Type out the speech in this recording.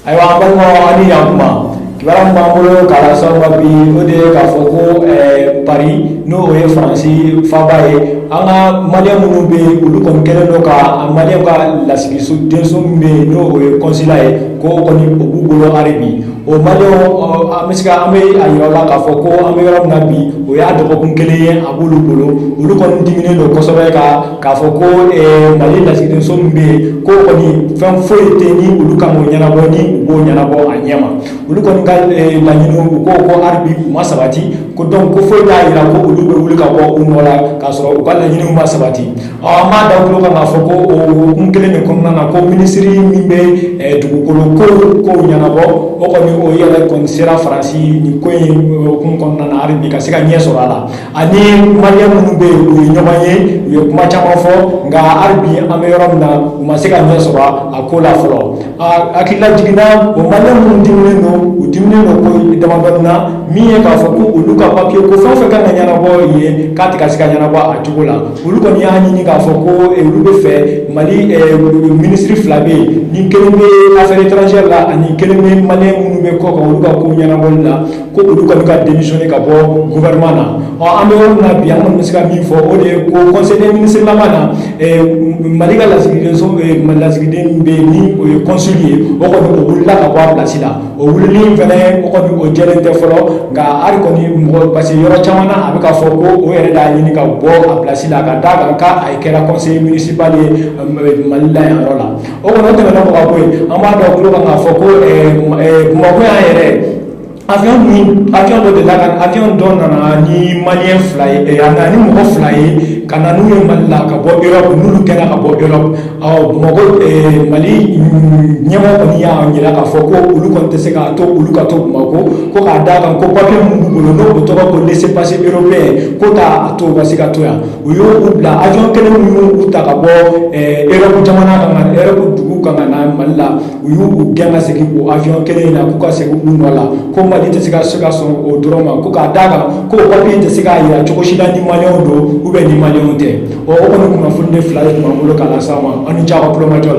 Ayiwa, an balimaw, aw ni ɲankuma. Kibaruya min b'an bolo k'a lase aw ma bi, o de ye k'a fɔ ko Paris, n'o ye Faransi faaba ye, an ka Maliyɛn minnu bɛ yen, olu kɔni kɛlen don ka Maliyɛn ka lasigiso denso min bɛ yen, n'o ye consulat ye, ko o kɔni o b'u bolo hali bi. O Maliyɛnw, an bɛ se ka an bɛ a yira la k'a fɔ ko an bɛ yɔrɔ min na bi, o y'a dɔgɔkun kelen ye a b'olu bolo. Olu kɔni diminen don kosɛbɛ k'a fɔ ko Mali lasigidenso min bɛ yen, ko kɔni fɛn foyi tɛ ni olu kan k'o ɲɛnabɔ, ni u b'o ɲɛnabɔ a ɲɛ ma. Olu kɔni ka laɲiniw, u ko ko hali bi u ma sabati, ko donc ko foyi t'a yira ko olu bɛ wuli ka bɔ u nɔ la k'a sɔrɔ u ka laɲiniw ma sabati. Ɔ, an b'a da tulo kan k'a fɔ ko o hukumu kelen de kɔnɔna na, ko minisiri min bɛ dugukolo kow ɲɛnabɔ, o kɔni o yɛrɛ kɔni sera Faransi nin ko in hukumu kɔnɔna na hali bi ka se ka ɲɛ sɔrɔ a la. Ani Maliyɛn minnu bɛ yen, u ye ɲɔgɔn ye, u ye kuma caman fɔ, nka hali bi an bɛ yɔrɔ min na, u ma se ka ɲɛ sɔrɔ a ko la fɔlɔ. Hakilila jiginna, o Maliyɛn minnu diminen don, u diminen don ko damadɔni na, min ye k'a fɔ ko olu ka papiye ko fɛn o fɛn kan ka ɲɛnabɔ yen, k'a tɛ ka se ka ɲɛnabɔ a cogo la. Olu kɔni y'a ɲini k'a fɔ ko olu bɛ fɛ Mali minisiri fila bɛ yen, ni kelen bɛ affaires étrangères la ani kelen bɛ Maliyɛn minnu bɛ kɔ kan, olu ka ko ɲɛnabɔli la, ko olu kɔni ka démissionner ka bɔ gouvernement na. Ɔ, an bɛ yɔrɔ min na bi, an kɔni bɛ se ka min fɔ, o de ye ko conseil des ministres laban na, Mali ka lasigidenso, lasigiden bɛ yen, ni o ye consul ye, o kɔni o wulila ka bɔ a place la. O wulili in fɛnɛ, o kɔni o jɛlen tɛ fɔlɔ, nka hali kɔni mɔgɔ, parce que yɔrɔ caman na a bɛ k'a fɔ ko o yɛrɛ de y'a ɲini ka bɔ a place la, ka d'a kan k'a kɛra conseiller municipal ye Mali la yan yɔrɔ la. O kɔni o tɛmɛnen kɔ ka bɔ yen, an b'a dɔn tulo kan k'a fɔ ko Bamakɔ yan yɛrɛ, avion min, avion dɔ delila ka, avion dɔ nana ni Maliyɛn fila ye, a nana ni mɔgɔ fila ye ka na n'u ye Mali la ka bɔ Europe, n'olu gɛnna ka bɔ Europe. Ɔ, Bamakɔ, Mali ɲɛmɔgɔ kɔni y'a yira k'a fɔ ko olu kɔni tɛ se k'a to olu ka to Bamakɔ, ko k'a d'a kan ko papier min b'u bolo, n'o tɔgɔ ko laissez-passer européen, ko t'a to u ka se ka to yan. U y'u bila avion kelen min y'u ta ka bɔ Europe jamana kan, ka Europe dugu kan ka na Mali la, u y'u gɛn ka segin o avion kelen in na, k'u ka segin u nɔ la, ko Mali tɛ se ka sɔn o dɔrɔn ma, ko k'a d'a kan ko o papier tɛ se k'a yira cogo si la ni Maliyɛnw don ou bien ni Maliyɛnw tɛ. Ɔ, o kɔni kunnafoni de fila de tun b'an bolo k'a lase aw ma. Aw ni ce aw ka kulomajɔ la.